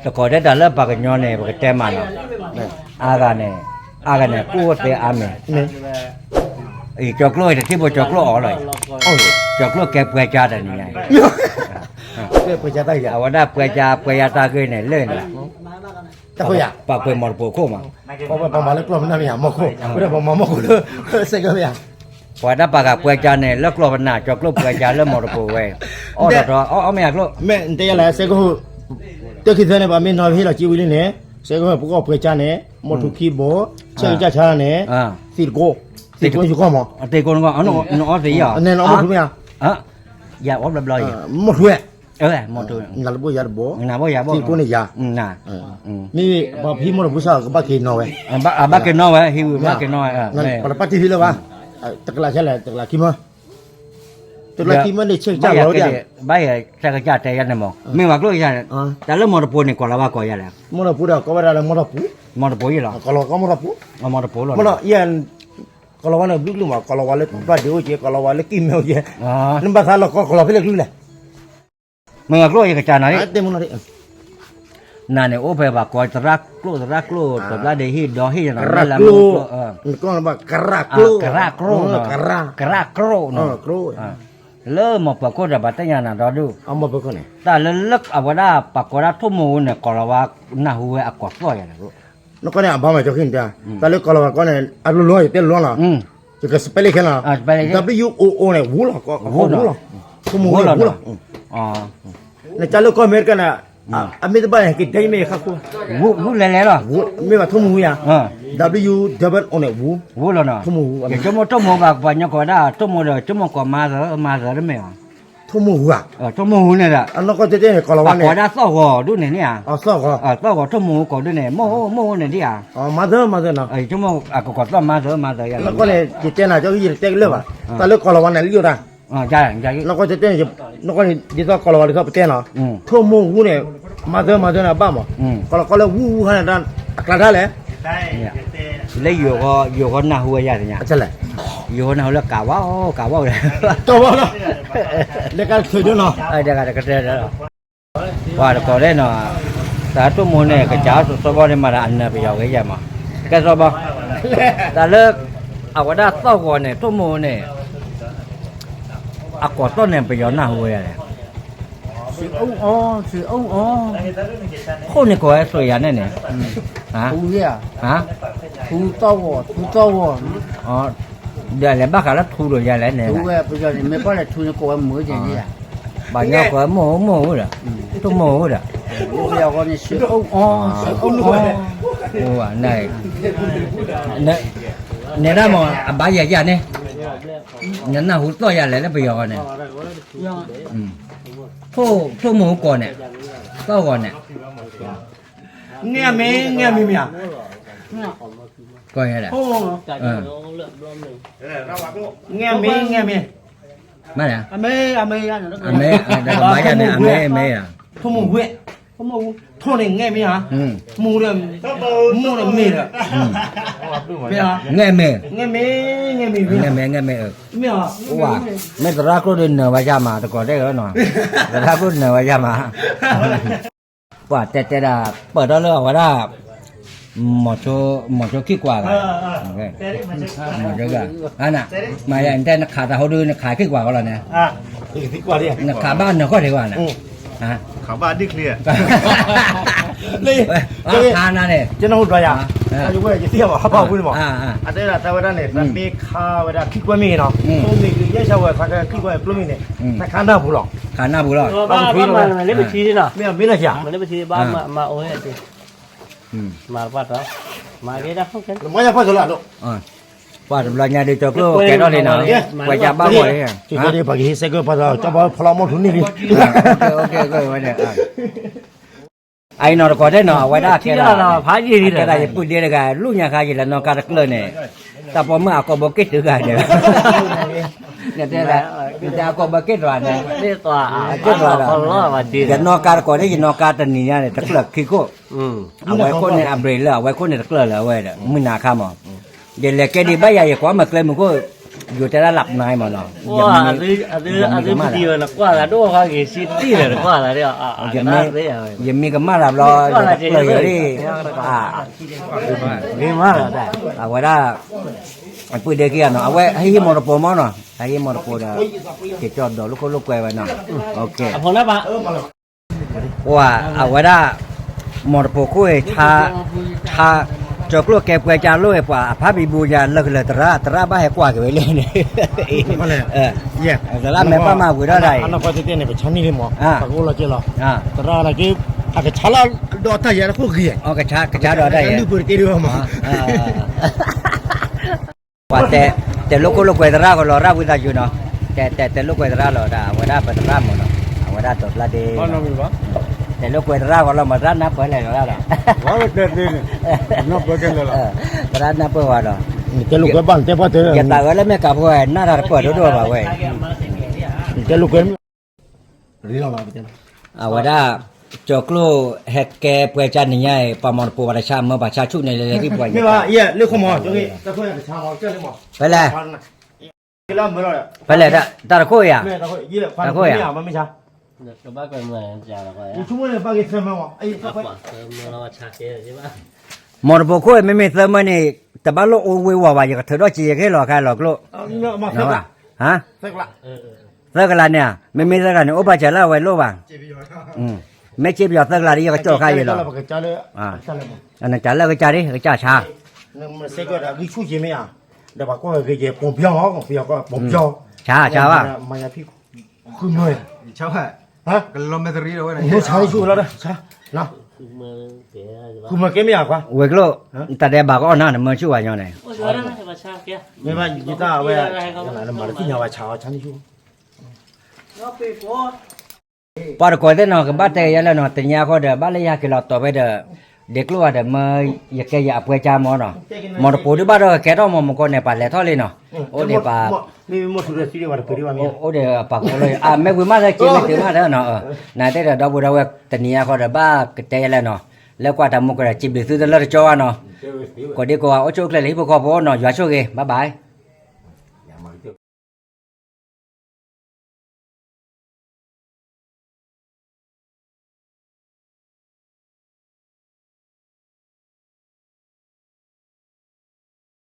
တကိးတဲတၢ်လၢပှၤကညီန့ၣ် ပကတဲမးနီၤ, အါဂၤန့ၣ်, အါဂၤန့ၣ် ကူၣ်အိၣ်သ့အါမ့ၢ်, ကၠီၤကျိၣ်အံၤတထံၣ်ဘိကၠီၤကျိၣ်အီၤလီၤ, ကၠီၤကျိၣ်ကဲပှဲၤကၠါတနံၤညါအံၤ, အဝဲဒၣ်ပှဲၤကၠါ ပှဲၤယါတၢ်ဂ့ၢ်န့ၣ် လၢန့ၣ်, ပှၤပှ့ၤမီတပိၤခိၣ်မး, ပှၤပှ့ၤမီတပိၤခိၣ်မး, ပှၤဒၣ်ပှၤဂၤပှဲၤကၠါန့ၣ် လၢကျီၢ်ပနၢ် ကၠီၤကျိၣ်ပှဲၤကၠါလၢမီတပိၤဝဲ, အီၣ်ဒီး အီၣ်မ့ၢ်ယၤကျိၣ်, မ့ၢ်တဲယလဲၣ် စဲကဟိၣ်, တၢ်ခံသၢန့ၣ် ပှၤမ့ၢ်နီၤဟ့ၣ်လီၤက့ဝံၤလံန့ၣ်, စဲကဟိၣ်ပကီၢ်ပှဲၤကၠါန့ၣ် မီထူခံဘိ, ဆဲကစၢ်ဆါန့ၣ်, သံတကိး, သံတကိးယကီၢ်မး, သံတကိးနကီၢ်, နအီၣ်သ့ယီၤ, နအီၣ်မီထူမ့ၢ်ဧါ, ယအီၣ်ဘျီဘျီယၤ, မီထူဝဲ, နလဘိယၤတဘိ, နဘိယၤဘိ, သံတကိးန့ၣ်ယၤ, မ့ၢ်ပှၤဖံမီထူပူၤစၢ်ကဘၣ်က့ၤနီၤဝဲ, ဘၣ်က့ၤနီၤဝဲ ဟံးဝံၤဘၣ်က့ၤနီၤဝဲ, ပှၤတပာ်တံၢ်ဖံလၢၤဘၣ်, တကလးဆဲလဲၣ် တကလးခံမၢ တလၢခံမၢန့ၣ် ဆဲကစၢ်လီၤဒၣ်, ဘၣ်ယၤဆဲကစၢ်တဲယၤန့ၣ်မး, မ့ၢ်ဝဲကျိၣ်ယၤ, တၢ်လၢမီတပိၤန့ၣ် ကိးလီၤဝဲကိးယၤလဲၣ်, မီတပိၤဒီး ကိးဝဲဒၣ်လၢမီတပိၤ, မီတပိၤယၤလီၤ, ကိးလီၤဝဲကိးမီတပိၤ, မီတပိၤလီၤ, ကိးလီၤဝဲန့ၣ် ဘျုးကျိၣ်မး ကိးလီၤဝဲလၢတၢ်ဒုးအိၣ်က့ၤ ကိးလီၤဝဲလၢကံၢ်မဲအိၣ်က့ၤ, နဘၣ်သးလီၤကိး ကိးလီၤဖဲလဲၣ်ကျိၣ်လဲၣ် မ့ၢ်ကျိၣ်ယကစၢ်နၤ, နၤန့ၣ်အိၣ်ဖဲပှၤကိးသရၣ်ကျိၣ် သရၣ်ကျိၣ် တဘျီဒ့ဟ့ၣ်ဒီဟ့ၣ်ယၤနီၤ, ကရၣ်ကျိၣ်, ကရၣ်ကျိၣ်, ကရၣ်ကျိၣ်နီၤ, လၢမီၢ်ပၢၤခိၣ်ဒီး ပှၤတဲညါနၤဒီဒူၣ်, တၢ်လၢလၢအဝဲဒၣ်ပှၤကိးဒၣ်ထိၣ်မိၢ်ဧိၤန့ၣ် ကိးလီၤဝဲနၢ်ဟူဝဲအကိးသီၣ်ယၤလဲၣ်, နကီၢ်န့ၣ် အဘၣ်မးကၠီခံန့ၣ်, တၢ်လၢကိးလီၤဝဲကိးန့ၣ် အလိၤလိၤ ယတဲလိၤလီၤ, ယက spelling ခဲလီၤ, W O O န့ၣ် ဝူလီၤ, ဝူလီၤ, ထိၣ်မိၢ်ဝူလီၤ, နကၢ်လၢကီၢ်အမဲရကၤန့ၣ်, အမ့ၢ်တဘၣ်န့ၣ် ကဒဲမ့ၢ်ယခါဃိ, ဝူလဲၤလဲၤလီၤ, မ့ၢ်ဘၣ်ထိၣ်မိၢ်ဝူယၤ, W O O န့ၣ် ဝူ, ဝူလီၤနီၤ, ထိၣ်မိၢ်ဝူ, ကဆိကမိၣ်ထိၣ်မိၢ်ဘၣ် ပှၤကညီကိးဝဲဒၣ် ထိၣ်မိၢ်ဒီး ဆိကမိၣ်ကိးမါသၢ မါသၢတမ့ၢ်ဘၣ်, ထိၣ်မိၢ်ဝူဧါ, ထိၣ်မိၢ်ဝူန့ၣ်ဒီး, အနီၢ်ကီၢ်တဲတဲန့ၣ် ကိးလီၤဝဲန့ၣ်, ပှၤကိးဒၣ်သီၣ်ဂီၤဒိၣ်န့ၣ်န့ၣ်ဧါ, သီၣ်ဂီၤထိၣ်မိၢ်ဝူကိးဒိၣ်န့ၣ် မိၢ်မိၢ်ဝူန့ၣ်ဒ်ဧါ, မါသၢ မါသၢနီၤ, ဆိကမိၣ်အကကိးသီၣ်မါသၢ မါသၢယၤ, အနီၢ်ကီၢ်န့ၣ် ယတဲနၤ ကၠီကယံာ်တတဲကလၢာ်ဘၣ်, တၢ်လၢကိးလီၤဝဲန့ၣ် လံၣ်အိၣ်တၢ်, အနီၢ်ကီၢ်တဲတဲန့ၣ်, အနီၢ်ကီၢ်န့ၣ် ဒ်သိးကိးလီၤဝဲဒ်သိးပတဲနီၤ, ထိၣ်မိၢ်ဝူန့ၣ်, မါသၢ မါသၢန့ၣ် အဘၣ်မး, ကိးလီၤကိးလၢဝူဝူခါန့ၣ် အကျါတၢ်လဲၣ် လၢ ယိၤဃီနၢ်ဟူဝဲယၤတညါ, ယိၤဃီနၢ်ဟူလၢကးဝါအီၤ ကးဝါအီၤ, ကးဝါလီၤ, လၢကါတချုးဒၣ်နီၤ, တကတၢၢ်ဒီး, ပှၤတကိးဒၣ်နီၤ, တၢ်ထိၣ်မိၢ်န့ၣ် ကစၢ်စီစီဘီန့ၣ်မၤဒီးအနၢၤပယီၤဂ့ၤယဲၢ်မး, ကဲစီဘီ, တၢ်လၢ, အဝဲဒၣ်သီၣ်ဂီၤန့ၣ် ထိၣ်မိၢ်န့ၣ် အကိးသီၣ်န့ၣ် ပယီၤနၢ်ဟူဝဲယၤန့ၣ်, ခိၣ်န့ၣ်ကိးဝဲဆိယၤန့ၣ်န့ၣ်, ဒီးလဲၤဘၣ်ဃးလၢထူဒီးယၤလဲၣ်န့ၣ်, ပှၤကညီကိးဝဲမိၢ်ဒီး, ထိၣ်မိၢ်ဒီး, နဲဒၣ်မး အဘၣ်ယၤယၤန့ၣ်, နနၢ်ဟူသီၣ်ယၤလဲၣ်လၢပယီၤန့ၣ်, ထိၣ်မိၢ်ကိးန့ၣ်, သီၣ်ဂီၤန့ၣ်, ငဲမ့ၢ် ငဲမ့ၢ်မ့ၢ်ဧါ, ကီၢ်ညါဒီး, ငဲမ့ၢ် ငဲမ့ၢ်, မ့ၢ်, အမ့ၢ်, အမ့ၢ်, ထိၣ်မိၢ်ဝူ, ထိၣ်န့ၣ် ငဲမ့ၢ်ဧါ, မိၢ်ဒီး, မိၢ်ဒီးမ့ၢ်ဒီး, မ့ၢ်, ငဲမ့ၢ်, ငဲမ့ၢ်, ငဲမ့ၢ်, မ့ၢ်ဧါ, မ့ၢ်သရၣ်ကျိၣ်ဒီးနၢၤဝဲယၤမး တကိးဒၣ်ဧါနီၤ, သရၣ်ကျိၣ်နၢၤဝဲယၤမး, ပှၤတဲတဲဒၣ် ပၢၢ်ထီၣ်လၢအဝဲဒၣ် မီၤစိခံကွၢ်ဂၤ, မီၤစိဂၤ, မ့ၢ်ယတဲနခးတၢ်ဟိဒုး နခးခံကွၢ်ကီလီၤန့ၣ်, နခးဘၣ်နၢၤခီၣ်ထံးကွၢ်န့ၣ်, ခါနၤန့ၣ်, ယသ့ၣ်ညါဘၣ် ဟးဘၣ်ဝံၤန့ၣ်မး, အတဲဒၣ်တၢ်ဝဲဒၣ်န့ၣ် တၢ်မ့ၢ်ခးဝဲဒၣ်ခံကွၢ်မ့ၢ်ဂ့ၤနီၤ, မ့ၢ်ဂ့ၤယဲၢ်ဆၢဝဲခါခဲခံကွၢ်ကျိမ့ၢ်န့ၣ်, ခးနၢ်ပူၤလီၤ, ခးနၢ်ပူၤလီၤ, မ့ၢ်မ့ၢ်လၢဆံ, မ့ၢ်မ့ၢ်လၢဆံ, မၤပှၢ်တီ, မၤက့ၤတၢ်, ပှၤတဘျီညါဒီး ကၠီကျိၣ်ကဲထီၣ်လံနီၤ, ပှၤကဘၣ်ဂီၢ်လံ, ပှၤကဟ့ၣ်စဲကၢၢ်ပှၤသီ ကၠီဘီဖီလီၤမိၢ်ထူန့ၢ်လံ, အအံၤနီၤတကိးဒဲးနီၤ အဝဲဒၣ်ကဲဒၣ်, ဖးယံာ်လံဒီး ယပုၢ်ဒ့တဂၤ လူၢ်ညါခါယလဲၤနီၣ်ကါတကျၢၢ်န့ၣ်, တၢ်ပိာ်မုၣ်အကိာ်ဘိက့ၣ်တုၤဂၤန့ၣ်, နတဲ, နတဲအကိာ်ဘိက့ၣ်တြၤန့ၣ်, က့ၣ်တြၤဒီး, ယနီၣ်ကါတကိးဒဲး ယနီၣ်ကါတနံၤညါန့ၣ် တကျၢၢ်ခံခိၣ် အဝဲခိၣ်န့ၣ်အဘြ့းလၢ အဝဲခိၣ်န့ၣ်တကျၢၢ်လၢအဝဲဒီး မုၢ်နၤခါမး, ယလဲၤကဲဒံးဘၣ်ယၤ ယကွၢ်မၤကျဲမုၢ်ခိၣ်, ယိၤတဲဒၣ်လၢပနါမးနီၤ, ယမ့ၢ်ကမၣ်တၢ်, ယမ့ၢ်ကမၣ်တၢ်ဘျီ, အဝဲဒၣ်, အပုၢ်ဒ့ခံဂၤနီၤ, အဝဲဟ့ၣ်ဟ့ၣ်မီတပိမးနီၤ, ဟ့ၣ်ဟ့ၣ်မီတပိဒီး, က့ၤကၠီၣ်ဒီးလိာ်ခိၣ်လိာ်ကွဲဝဲနီၤ, ပှၤအဝဲဒၣ်, မီတပိခိၣ်အံၤ, ဆၢ, ကၠီၤကျိၣ်ကဲပှဲၤကၢလိၣ်အံၤ ပှၤအဖါဘံဘူယၤလၢာ်ကလၢာ်သရၣ်, သရၣ်ဘၣ်ဟဲကွၢ်က့ၤဝဲလံန့ၣ်, သရၣ်မဲာ်ဘၣ်မၤဝံၤဒီးတၢ်အံၤ, သရၣ်, ကဆါလီၤဒီးတၢ်ယဲတခိၣ်ဂ့ၤ, ကဆါဒီးတၢ်ယဲ, ပှၤတဲ, တဲလိာ်ခိၣ်လိာ်ကွဲသရၣ်ကလီၤရၣ်ဝံသးစူၤနီၤ, တဲ, တဲလိာ်ကွဲသရၣ်လီၤဒီး အဝဲဒၣ်ပသရၣ်မးနီၤ, အဝဲဒၣ်ဒီးဖျါဒ့, တဲလိာ်ကွဲသရၣ်ကလီၤမး သရၣ်နၢ်ပၢၢ်လဲၣ်လီၤဒီး, သရၣ်နၢ်ပၢၢ်ဝဲဒီး, ယသးဝဲလၢမဲာ်ကးဖိဝဲ နၢ်တၢ်တပၢၢ်ဒိၣ်ဒိၣ်ဘၣ်ဝဲ, အဝဲဒၣ်, ကၠီၤကျိၣ်ဟဲကဲပှဲၤကၢနံၤညါအံၤ ပှၤမီတပိဘၣ်တဆါ မၢဘၣ်ဆါဆူၣ်န့ၣ်လၢလၢဟံၣ်ပှၤယဲ, ဖဲလဲၣ်, ဖဲလဲၣ်, တၢ်တခိၣ်ဧါ, တၢ်တခိၣ်ဧါ, မီတပိခိၣ်အံၤ မ့မ့ၢ်သၢမၢန့ၣ် တဘၣ်လိၣ်အိၣ်ဝ့ၤဝီၤဘၣ် ယကထုးထီၣ်က့ၤယကဟ့ၣ်လီၤခါလီၤကျိၣ်, သၢကလးန့ၣ်ဧါ, မ့မ့ၢ်သၢကလးန့ၣ် အိၣ်ဘၣ်စၢၤလၢအဝဲလိၣ်ဘၣ်, မ့ၢ်စ့ပယီၤသၢကလးဒီး ယကကၠီၣ်ခါယဲလီၤ, နကလၢကစၢ်ဒ် ကစၢ်ဆါ, ဆါ, ဆါဘၣ်, ဝဲၤကျိၣ်, တၢ်ဒဲးဘးကအီၣ်နၤန့ၣ် မၢဆူၣ်ဝဲညီန့ၣ် ပှၤတကိးသ့ၣ်နီၤ ကဘၣ်တဲယဲလၢနီၤ တနံၤအံၤဃီဒီး ဘၣ်လၢယဟဲက့ၤလီၤတီၤဖဲဒီး ဒ့ကျိၣ်ဝဲဒီး မၢယကဲယၤအပှဲၤကၢမၢ်နီၤ, မီတပိဒုးဘၣ်ဒီးကကဲထီၣ်မီၢ်မကီၢ်န့ၣ် ပှၤလဲၤထီၣ်လံနီၤ, အိၣ်ဒံးပှၤ အိၣ်ဒံးပှၤကိးလီၤယၤ အမ့ၢ်ဝံၤမးလၢက့ၤမ့ၢ်တုၤမးလၢ, နတဲဒီးဒီပုၢ်ဒီဝဲၢ် တနံၤအံၤဃီဒီး ဘၣ်ကတဲယဲလၢနီၤ, လၢကွၢ်တၢ်မူကီၢ်ဒီး စံးဘျုးသုတလၢတကၠီဘၣ်နီၤ, ကိးဒံကိးဂၤအိၣ်ဆူၣ်အိၣ်ချ့လၢဟံၣ်ဖိဃီဖိနီၤ ယွၤဆိၣ်ဂ့ၤ bye bye.